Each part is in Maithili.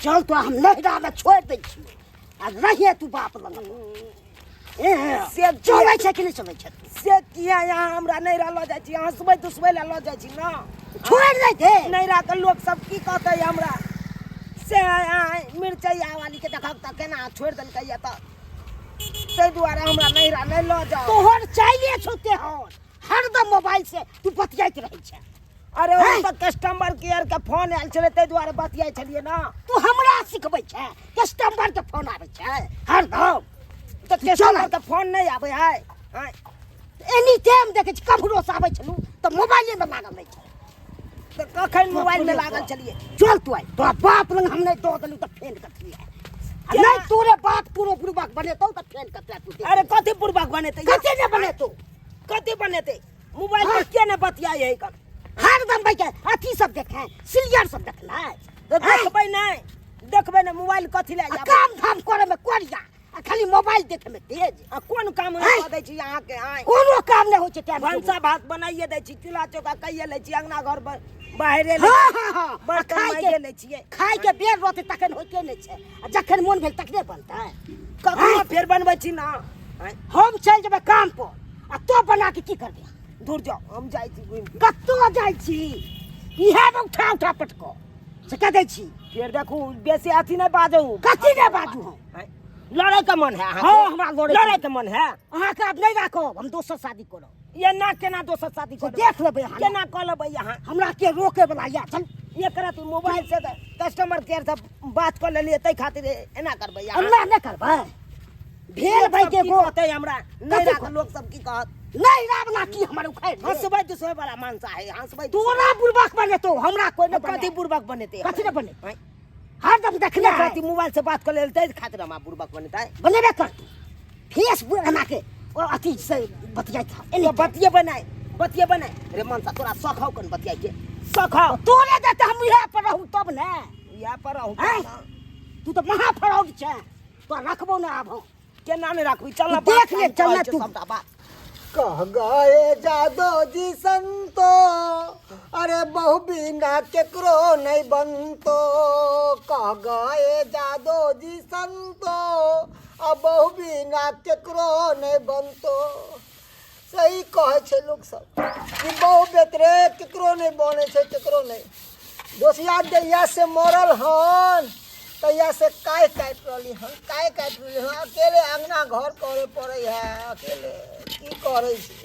चल तो हम नैहरामे छोड़ि दै छियौ आ रहिए तू बाप लग। ए से चलै छै कि नहि चलै छै? से किया यहाँ हमरा नैहरा लऽ जाइ छी? हँसबै दुसबै लए लऽ जाइ छी ने? छोड़ि दै दे। नैहराके लोक सब की कहतै हमरा? से मिरचैया वाली के देखब तऽ केना छोड़ि देलकै या, तऽ ताहि दुआरे हमरा नैहरा नहि लऽ जाउ। तोहर चाहिए छौ तेहन, हरदम मोबाइल से तू बतियाइत रहै छै। अरे ओ तऽ कस्टमर केयर के फोन आयल छलै, ताहि दुआरे बतियाइ छलियै ने। तू हमरा सिखबै छै? कस्टमर के फोन आबै छै हरदम? तऽ कस्टमर के फोन नहि आबै है? एनी टाइम देखै छी, कम्हरो से आबै छलहुँ तऽ मोबाइले मे लागल रहै छै। तऽ कखन मोबाइल में लागल छलियै? चल तू आइ, तोरा बाप लग हम नहि दऽ देलहुँ तऽ फेन कथी है? नहि, तोरे बाप तोरो बुढ़बाक बनेतौ तऽ फेन कथी तू? अरे कथी बुढ़बाक बनेतै? कथी नहि बनेतौ? कथी बनेतै? मोबाइल पर किया नहि बतियाइ है? हरदम बैठ अथी सब देखे, सीरियल सब देखनाइ। तऽ देखबै नहि, देखबै नहि मोबाइल कथी लए? काम धाम करे में कोरिया आ खाली मोबाइल देखे में तेज। आ कोन काम कऽ दै छी अहाँके? आँय, कोनो काम नहि होइ छै टाइम। भनसा भात बनाइए दै छी, चूल्हा चौका कैये लै छी, अंगना घर बाहरे हाँ हाँ हाँ, बर्तन माइजे लै छियै। खाय के बेर रहतै तखन होइते नहि छै, आ जखन मोन भेल तखने बनतै। कखनो फेर बनबै छी ने। हम चलि जेबै काम पर आ तो बना के की करबै? दूर जाओ, हम जाइ छी घुमि। कतौ जाइ छी? इएह में उठा उठा पटको से कह दै छी। फेर देखू, बेसी अथी नहि बाजू। कथी नहि बाजू हम? लड़े के मन है? हाँ, हमरा लड़े लड़े के मन है। अहाँके आब नहि राखब, हम दोसर शादी करब। ये ना, केना दोसर शादी करब? देख लेबै अहाँ। केना कऽ लेबै अहाँ? हमरा के रोके वाला या? चल। एकरा तू मोबाइल से कस्टमर केयर से बात कऽ लेलियै, ताहि खातिर एना करबै अहाँ? एना नहि करबै। भेल भाई के गो कहतै हमरा नहि राख, लोक सब की कहत? नहीं रावला की हमर उखाड़ हंसबै दुसबै वाला मानसा है, हंसबै। तोरा बुड़बक बनेतो, हमरा कोई नहीं। कथी बुड़बक बनेते? कथी नहीं बने? हरदम देखने खातिर मोबाइल से बात कर लेते खातिर हमरा बुड़बक बनेतै? बनेबे कर। फेसबुक बना के ओ अथी से बतियाइ था। तो बतिये बनाए, बतिये बनाए रे मनसा, तोरा शौक हौ कन बतियाइ के? शौक हौ तोरे देते हम इहे पर रहू तब ने। इहे पर रहू। तू तऽ महा फ्रॉड छै, तो रखबो ना आब हम। केना नहि राखबी? चल। देख ले, चल ना तू। सबटा बात कह गए जादो जी संतो, अरे बहु बिना केकरो नहीं बनतो। कह गए जादो जी संतो, आ बहु बिना केकरो नहीं बनतो। सही कहै छै लोक सब कि बहु बेतरे केकरो नहि बनै छै, केकरो नहि। दोसिया जहिया से मरल हन तहिया से काय काटि रहली हन, काय काटि रहली हन। अकेले अङ्गना घर करे पड़ै है, अकेले की करै छी,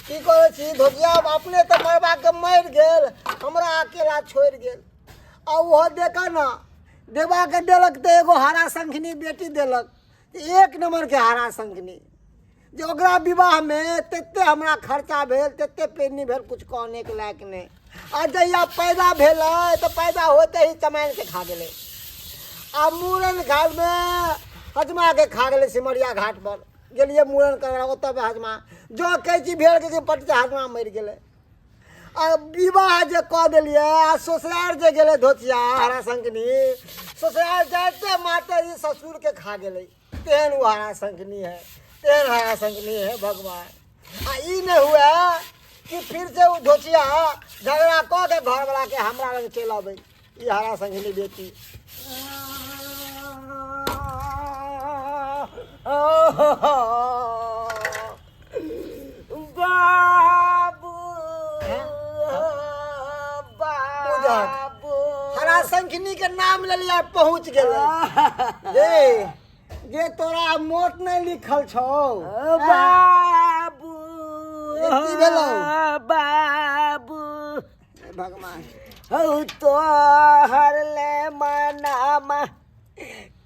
की करै छी? धोतिया अपने तऽ मरबाके मरि गेल, हमरा अकेला छोड़ि गेल। आ ओहो देखऽ ने, देबाके देलक तऽ एगो हरा शंखनी बेटी देलक, एक नम्बरके हरा शंखनी, जे ओकरा विवाहमे तते हमरा खर्चा भेल, तते पेनी भेल, किछु कहनेके लायक नहि। आ जहिया पैदा भेलै तऽ पैदा होते ही चमाइनके खा गेलै, आ मूड़न घाटमे हजमाके खा गेलै। सिमरिया घाटपर गेलियै मूड़न करबै, ओतऽ हजमा जँ कैची भेल के पट हजमा मरि गेलै। आ विवाह जे कऽ देलियै आ ससुरार जे गेलै धोतिया हरा शंखनी, ससुरार जाइते माते ई ससुरके खा गेलै। तेहन ओ हरा शंखनी है, तेहन हरा शंखनी है भगवान। आ ई नहि हुए कि फिर से ओ धोतिया झगड़ा कऽ के घरवलाके हमरा लग चलि अबै ई हरा शंखनी बेटी। बाबू, बाबू, हरा शंखनी के नाम लेलियै, पहुँच गेलै। जे जे तोरा मौत नहि लिखल छौ। बाबू। की भेलौ? बाबू। हे भगवान। हौ तोहर ले मनामा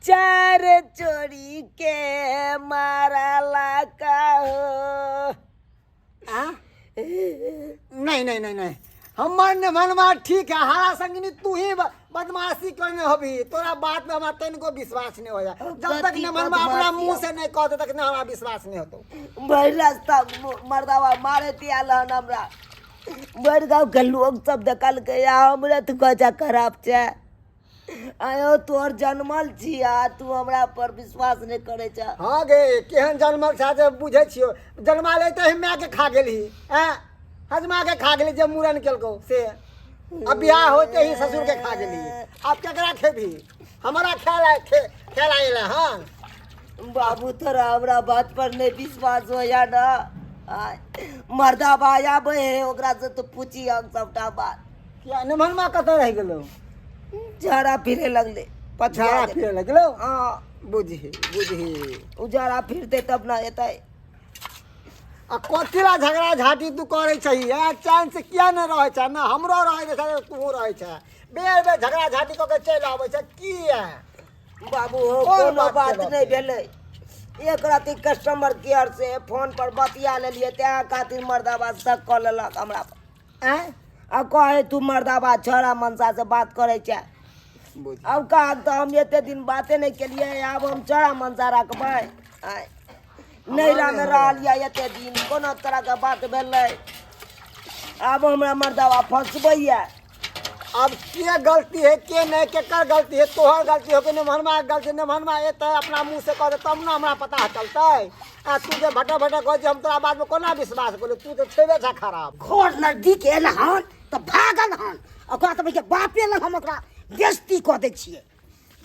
चार चोरी के मारला का हो? आ? नहीं नहीं नहीं नहीं, हमर ने मनवा ठीक है। हरा संगनी, तू ही बदमाशी करने होबी। तोरा बात में हमरा तनिको विश्वास नहीं हो जाए जब तक कथी ने मनवा अपना बदमाशी? मुंह से नहीं कहते तक ने हमरा विश्वास नहीं होतो। भरि रास्ता मर्दावा मारे आयल हन हमरा। भरि गाँव के लोग सब देखलकै आ हमरे तऽ गजा खराब छै। आयो तोहर जनमल छी आ तू हमरा पर विश्वास नहि करै छ? हाँ गे, केहन जनमल छा जे बुझै छियो। जन्मा लेते ही माय के खा गेलही, हैं हजमा के खा गेली जे मूड़न केलकौ से। अब बियाह होते ही ससुर के खा गेली, अब केकरा खेबही? हमरा खेला खेला एलै हन। बाबू तोरा हमरा बात पर नहि विश्वास होया ना? आय, मर्दाबा आबै है ओकरा से तो पूछी हम सबटा बात। किया निमनमा कतऽ रहि गेलौ? झाड़ा फिरे लगले। पछुआ झाड़ा गेलै। फिरे लगलौ? हँ। बुझही बुझही। ओ झाड़ा फिरते तब ना एतै। आ कथी ला झगड़ा झाटी तू करै छही? आ चैन से किया नहि रहै छै? ने हमरो रहै दै छै, तूहो रहै छै, बेर बेर झगड़ा झाटी कऽ के चलि आबै छै किया? बाबू हो, कोन कोनो बात बात के नहि भेलै। एक राति कस्टमर केयर से फोन पर बतिया लेलियै, तें खातिर मर्दाबा शक कऽ लेलक हमरा पर। आँय? आ कहे तू मर्दाबा छौड़ा मनसा से बात करै छै। बुझ आब कहा तऽ हम एते दिन बाते नहि केलियै, आब हम छौड़ा मनसा रखबै? आँय, नैहरामे रहलियै एते दिन, कोनो तरहके बात भेलै, आब हमरा मर्दाबा फंसबैया। अब के गलती है के नहीं, केकर गलती है? तोहर गलती हो कि निमहनमा के गलती? निमहनमा एतै अपना मुँह से कहतै तब ने हमरा पता चलतै। आ तू जे भटक भटक कहै छी, हम तोरा बातमे कोना विश्वास करू? तू तऽ छेबे छा खराब। घर नजदीक एल हन तऽ भागल हन। ओकरा तऽ भैया बापे लग हम ओकरा बेइज्जती कऽ दै छियै।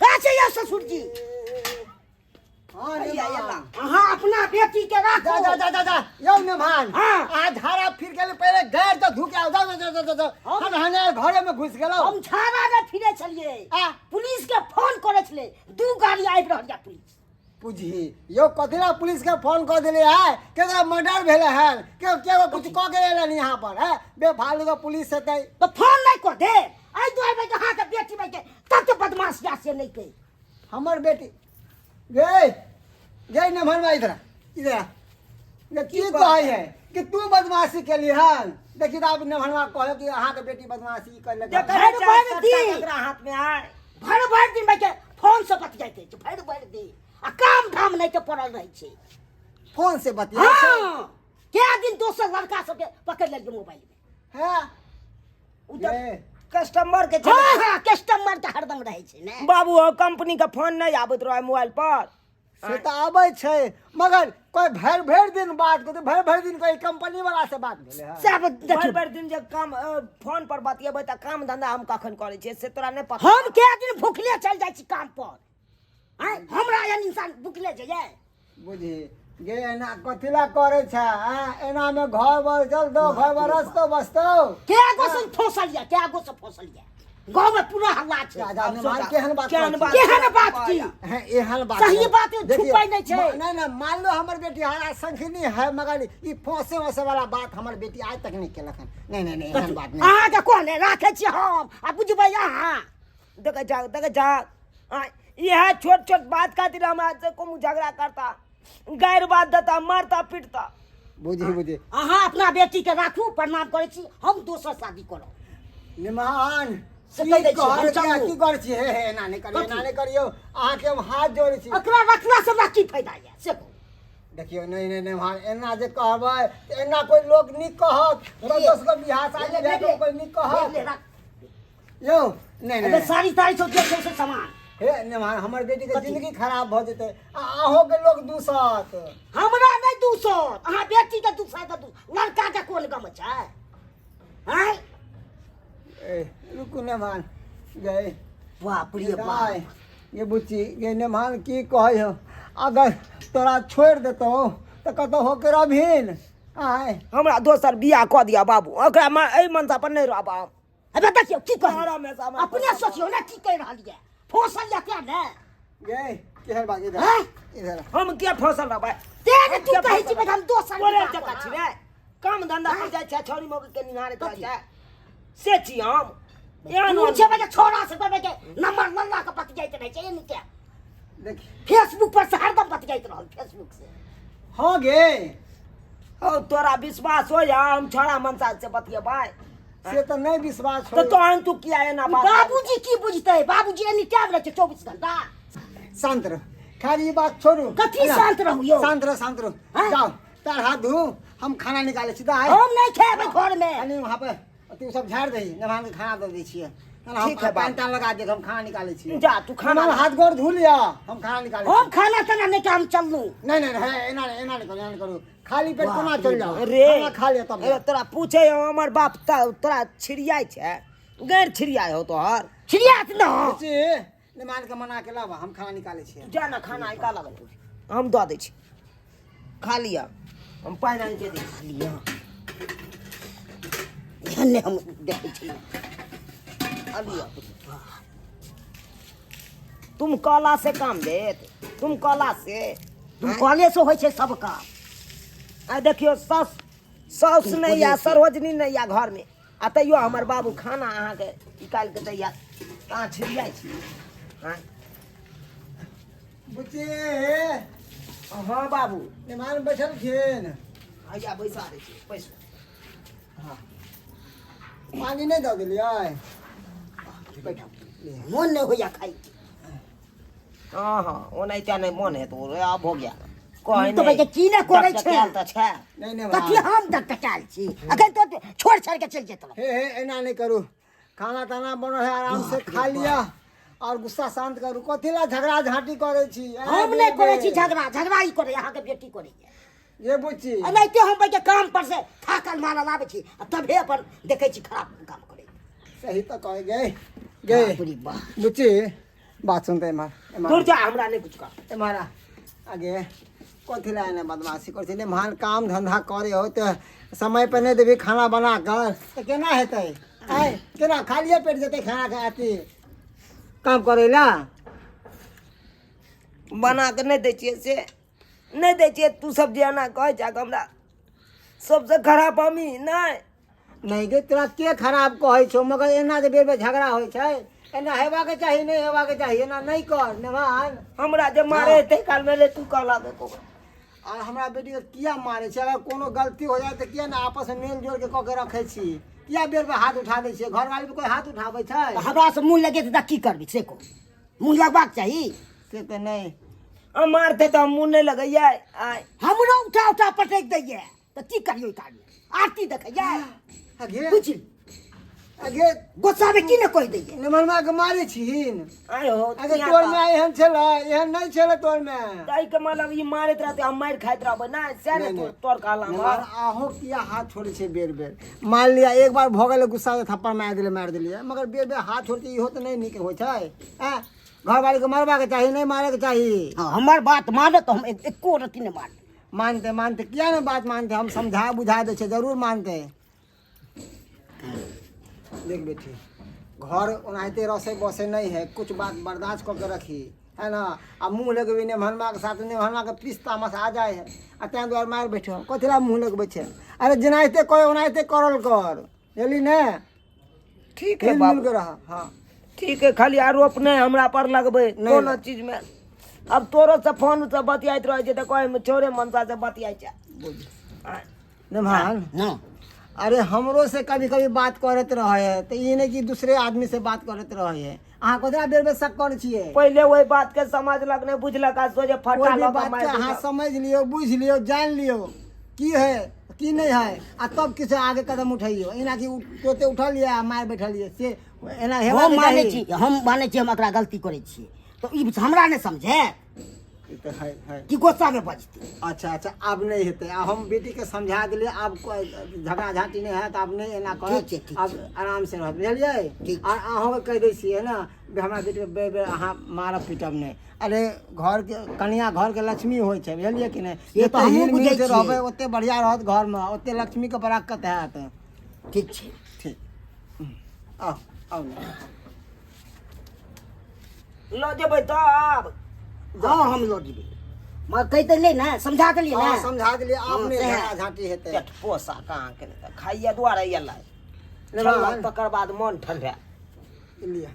कहाँ छै यौ ससुरजी? हाँ, हैया, निमहान। एला। अहाँ अपना बेटी के जा राखू। जा जा जा जा यौ निमहान। हाँ। अहाँ झाड़ा फिर गेल, पहिले गैर तऽ धुक आउ। जा जा जा जा जा। हम हने घरे में घुस गेलौ। हम झाड़ा ने फिरे छलियै। आ? पुलिस के फोन करे छलै, दू गाड़ी आबि रहल या पुलिस। बुझी यौ, कथी ला पुलिस के फोन कऽ देले है? केकरा मर्डर भेलै हन? के के कुछ कऽ के एलन यहाँ पर है? बेफालतू के पुलिस हेतै। तऽ फोन नहि कऽ दे एहि दुआरे के अहाँके बेटी के तत बदमाश या से नहि कहि। हमर बेटी गे गे नमहर, इधर आ, इधर आ। गे, की कहै है कि तू बदमाशी केली हन? देखी तऽ आब नमहरवा कहै कि अहाँके बेटी बदमाशी कयलक। देखै भरि छै, भरि सट्टा दिन। ककरा हाथ में आय। भरि भरि दिन बैठे फोन से बतियाइत अछि भरि भरि दिन, आ काम धाम नहि के पड़ल रहै छै। फोन से बतिया छै? हँ, कए दिन दोसर लड़का सबके पकड़ि लेलियै मोबाइल मे। हैं? उ तऽ गे। कस्टमर के हँ छलै। हँ, कस्टमर के हरदम रहै छै ने। बाबू हो, कंपनी के फोन नहि आबैत रहे मोबाइल पर? से तऽ आबै छै, मगर कोइ भरि भरि दिन बात करतै? भरि भरि दिन कोइ कंपनी वाला से बात भेलै हन? सब भरि देखियौ। भरि दिन जे काम फोन पर बतियेबै तऽ काम धंधा हम कखन करै छियै से तोरा नहि पता। हम कए दिन भुखले चलि जाइ छी काम पर। आँय, हमरा एहन इंसान भुखले जाइए? बुझी गे, एना कथी ला करै छै? आँय, एना मे घर बर चलतौ, घर बर रस्तो बसतौ? कए गो से फसल यऽ, कए गो से फसल यऽ, गाँव में पूरा हल्ला छै। जा, जा, निमान, केहन बात केहन कहै छी? बात? केहन बात की? हैं, एहन बात सही नहीं। बात है, देखिए, छुपाई नहीं छै। नहीं नहीं, मान लो हमर बेटी हरा संखिनी है, मगर ई फंसे वसे वाला बात हमर बेटी आज तक नहीं केलक हन। नहीं नहीं नहीं, एहन बात नहीं। अहाँके कहने राखै छी हम आ बुझबै अहाँ। देखे जा, देखे जा, इएह छोट छोट बात खातिर हमरा से कोनो झगड़ा करता, गैर बात देता, मारता पीटता। बुझी बुझी। अहाँ अपना बेटी के राखू, प्रणाम करै छी, हम दोसर शादी करब। निमान से की कहि दै छी, हम कहै चलू। की करै छी? हे हे, एना नहि करियौ, एना नहि करियौ, अहाँके हम हाथ जोड़ै छी। एकरा रखला से हमरा की फायदा यऽ से कहू। देखियौ, नहीं नहीं निमान, एना जे कहबै तऽ एना कोइ लोक नीक कहत? दस दस गो बियाह शादी भए गेल, कोइ नीक ले, कहत? राख। यौ, नहीं एहिमे नहीं। साड़ी ताड़ी सब जे छै से सामान। हे निमान, हमर बेटी के जिंदगी खराब भऽ जेतै आ अहूँ के लोग दूसत। हमरा नहि दूसत, अहाँ बेटी के दूसत तऽ दूस, लड़का के कोन गम छै? आँय? ए, रुकू नेमान, गए बाप रे बाप। दाय, ये बुच्ची गे नेमान, की कहै हो, अगर तोरा छोड़ि देतौ तऽ कतौ होके रहबिन? आय? हमरा दोसर बियाह कऽ दिअ बाबू, ओकरा एहि मनसा पर नहि रहब हम। अबे देखियौ की कही। तोरा में से हमरा अपने सोचियौ ने की कहि रहल यऽ, फसल यऽ क्या ने? गे, केहन बात? इधर हैं? इधर। हम किया फसल रहबै? तें ने तू कहै छी हम दोसर कोरे बियाह जकाँ करब। छी रे, काम धंधा पर जाइ छै, छौड़ी मौगी के निहारैत रहै छै से छी हम एहन? तू छै के छोरा से के नंबर लल्ला के बतियाइत रहै छै एनी के। देखी। फेसबुक पर से हरदम बतियाइत रहल फेसबुक से। हाँ गे। हौ, तोरा विश्वास हो या हम छोड़ा मनसा से बतियेबै? से तऽ नहि विश्वास तऽ हो। तहन तू किया एना बात? बाबूजी की बुझतै? बाबूजी एनी टाइम रहै छै 24 घंटा। शांत रह, खैर ई बात छोड़ू। कथी शांत रहू यौ? शांत रह, शांत रहू। हैं? जाओ, पैर हाथ धू, हम खाना निकालै छी दाइ। हम नहि खेबै घर में। कनी वहाँ पर अथी सब झाड़ि दही, नभान के खाना दऽ दै छियै। तहन हम ठीक है बाबू। पानि तानि लगा देब, हम खाना निकालै छियै। जा, तू खाना नभान, हाथ गोर धो लिअ, हम खाना निकालै हम छी। खाना ताना नहि काम चललू। नहीं नहीं, हे, एना नहि, एना नहि करू, एना नहि करू, खाली पेट कोना चलि जाउ? रे खाना खा लिअ तब रे, जाउ। तोरा पूछे हौ, हमर बाप तोरा छिड़ियाइ छै? गैर छिड़ियाइ हो तोहर? छिड़ियात न। बुच्ची। मेहमानके मना के लाबऽ, हम खाना निकालै छियै। जा ने खाना निकालऽ, हम दऽ दै छी, खा लिअ, हम पानि आनि के दै छी। लिअ, एहन नहि हम देखै छी। आ लिअ। तुम कहला से काम देत? तुम कहला से? तुम कहले से होइ छै सब काम। आ देखियौ, सास साउस नहि या सरोजनी नहि या घरमे, आ तैयो हमर बाबू खाना अहाँके निकालि कऽ दैया, अहाँ छिड़ियाइ छी? आँय? बुच्ची। हँ बाबू। मेहमान बैठलखिन? हैया बैसा दै छी, बैसू। हँ, पानि नहि दऽ देलियै? बैठो, मोन नहि होइया खाइके। हँ हँ, ओनाहिते नहि मोन हेतौ, आब भऽ गया कहै। तऽ भाइ की नहि करै छै? डकडकायल तऽ छै। नहि नहि। कथी हम डकडकायल छी? अखन तो छोड़ छाड़ के चलि जेतौ। हे हे, एना नहि करू। खाना ताना बनल है, आराम से खा लिअ और गुस्सा शांत करू। कथी ला झगड़ा झाँटी करै छी? हम नहि करै छी झगड़ा, झगड़ा ई करै, अहाँके बेटी करैया। ये बुच्ची। एनाहिते हम बैठे काम पर से थाकल मारल आबै छी आ तभे अपन देखै छी खराब काम करै। सही तऽ कहे गए गए। बाप रे बाप। बुच्ची, बात सुनते, एम्हर एम्हर। दूर जा, हमरा नहि कुछ कह। एम्हर आ। आगे कथी ला एना बदमाशी करै छै? महान काम धंधा करे हो तऽ समय पर नहि देबही खाना बना कऽ तऽ केना हेतै? आँय, केना खालिए पेट जेतै खाना खा अथी काम करै ला? बना कऽ नहि दै छियै से नहि दै छियै। तू सब जे एना कहै छह हमरा सबसँ खराब हमही नहि? नहि गे, तोरा के खराब कहै छौ? मगर एना जे बेर बेर झगड़ा होइ छै, एना हेबाके चाही नहि? हेबाके चाही, एना नहि कर नेवान। हमरा जे मारे ताहि कालमे ले तू कहलक एको बेर। आ हमरा बेटीके किया मारै छै? अगर कोनो गलती हो जाए तऽ किया ने आपसमे मेल जोल के कऽ के रखै छी? किया बेर बेर हाथ उठा दै छियै? घरवाली पे कोइ हाथ उठाबै छै? तऽ हमरा से मुँह लगे तऽ की करबी से कहू? मुँह लगबाक चाही। से तऽ नहि। आ मारतै तऽ हम मुँह नहि लगैयै आय? हमरो उठा उठा पटकि दैये तऽ की करियौ? काज आरती देखैया। अगे। बुझली? अगे। गुस्सामे की ने कहि दैये। निमनमा के मारै छिहीन? आय हो। अगे, तोर में एहन छलै? एहन नहि छलै तोर में। ताहिके मतलब ई मारैत रहतै, हम मारि खाइत रहबै नहि सएह ने? नहि, नहि। तोर कहला। निमन, अहूँ किया हाथ छोड़ै छियै बेर बेर? मान लिअ एक बार भऽ गेलै, गुस्सा से थप्पड़ मारि देलियै, मारि देलियै, मगर बेर बेर हाथ छोड़तै, इहो तऽ नहि नीक होइ छै। आँय, घरवालीके मारबाके चाही नहि, मारैके चाही। हँ, हमर बात मानत तऽ हम एको रत्ती नहि मारब। मानते, मानते, किया नहि बात मानते? हम समझा बुझा दै छियै, जरूर मानते। देख बेटी, घर ओनाहिते रसे बसे नहीं है। कुछ बात बर्दाश्त कऽ के रखी है ना। आ मुँह लगबी नेभनमा के साथ, नेभनमा के पीस तामस आ जाए है, आ ताहि दुआरे मारि बैठो। कथी ला मुँह लगबै छै? अरे, जेनाहिते कहे ओनाहिते करल कर, बुझली ने? ठीक है हिल मिल बाबू। के रह, हाँ। ठीक है, खाली आरोप नहि हमरा पर लगबै नहि, कोनो नहि। चीजमे। अब तोरो से फोन से बतियाइत रहै छै तऽ कहै छोड़े मनसा से बतियाइ छै। नेभान। ना। अरे, हमरो से कभी कभी बात करैत रहे है, तऽ ई नहि कि दूसरे आदमी से बात करैत रहे है। अहाँ ककरा बेर बेर शक करै छियै? पहिले ओहि बात के समझलक नहि बुझलक आ सोझे कोइ फटा भी लऽ कऽ बात के मारि अहाँ देलक। समझ लियौ, बुझि लियौ, जानि लियौ की है की नहि है, आ तब किछु आगे कदम उठैयौ। एना कि तुरते उठलियै आ मारि बैठलियै, से एना हम हेबाक मानै चाही? छी, हम मानै छी, हम एकरा गलती करै छियै तऽ ई हमरा नहि समझे? ई तऽ है है। कि गुस्सामे बजतै? अच्छा अच्छा, आब नहि हेतै। आ हम बेटीके समझा देलियै, आब कोइ झगड़ा झाँटी नहि हैत, आब नहि एना करत। ठीक छै, ठीक। आब आराम से रहत, बुझलियै? ठीक। आ अहूँके कहि दै छियै ने, हमरा बेटीके बेर बेर अहाँ मारब पीटब नहि। अरे, घरके कनिया घरके लक्ष्मी होइ छै, बुझलियै कि नहि? से तऽ जते हमहूँ हिल मिल बुझै से छियै। रहबै ओते बढ़िआँ रहत घरमे, ओते लक्ष्मीके बरक्कत हैत। ठीक छै। ठीक, आउ आउ ने। लऽ जेबै तब? हँ, हम लऽ जेबै, मगर कहि देलियै ने, समझा देलियै हँ ने? समझा देलियै, आब हँ, नहि सएह। झगड़ा झाँटी हेतै। पेट पोसा कहाँ केने तऽ खाइए दुआरे एलै। लेबै। खेलक तकर बाद मन ठंडा। लिअ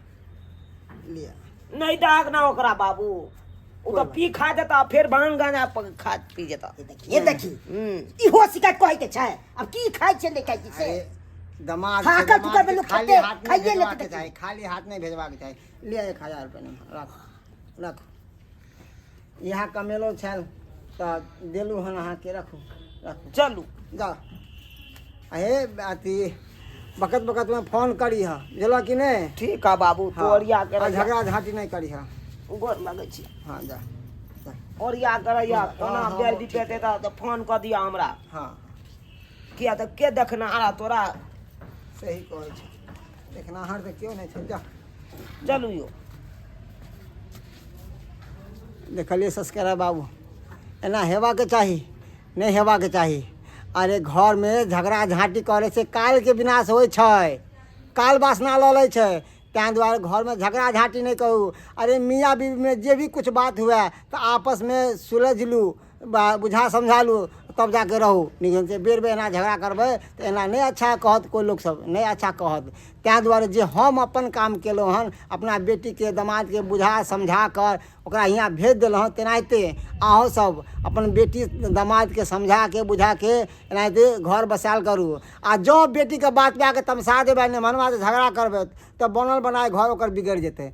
लिअ। नहि दाग ना ओकरा बाबू, ओ तऽ पी खा जेता, फेर भांग गांजा खा पी जेता। ये देखी, ये देखी। हम्म। इहो शिकायत कहै के छै। आब की खाइ छै नहि खाइ छै से। अरे, दमाद छै, थाकल दमाद थुकल के में लोक खाली खेतै, हाथ नहि खाइए भेजबाक लेतै। चाही, खाली हाथ नहि भेजबाक चाही। लिअ, 1000 रुपैआ नम्बर राखू राखू। इएह कमेलो छल तऽ देलहुँ हन अहाँके, राखू राखू। चलू। जाउ। हे, अथी बकत बकतमे फोन करीह, बुझलऽ कि नहि? ठीक है बाबू। तू हँ ओरिया के आ रहिया। झगड़ा झाँटी नहि करीह। गोर लगै छी। हँ, जा जा। ओरिया के रहिया। कोना हँ, बेर हँ, बिपेते तऽ फोन कऽ दिअ हमरा। हँ। किया तऽ के देखना तोरा? सही कहै छै, देखनाहर तऽ केओ नहि छै, जा। चलू यौ। देखलियै सस्करा बाबू, एना हेबाके चाही नहि हेबाके चाही। अरे घरमे झगड़ा झाँटी करैसँ कालके विनाश होइ छै, काल वासना लऽ लै छै। ताहि दुआरे घरमे झगड़ा झाँटी नहि करू। अरे मियाँ बीबीमे जे भी किछु बात हुए तऽ आपसमे सुलझि लू, बुझा समझा लू, तब जाके रहू नीक ढङ्गसँ। बेर बेर एना झगड़ा करबै तऽ एना नहि अच्छा कहत कोइ, लोकसभ नहि अच्छा कहत। ताहि दुआरे जे हम अपन काम केलहुँ हन, अपना बेटीके दमादके बुझा समझा कऽ ओकरा हियाँ भेज देलहुँ हँ, तेनाहिते अहूँसभ अपन बेटी दमादके समझाके बुझाके एनाहिते घर बसायल करू। आ जँ बेटीके बात लए कऽ तमसा देबै, नहि मनवा झगड़ा करबै, तऽ बनल बनाय घर ओकर बिगड़ि जेतै।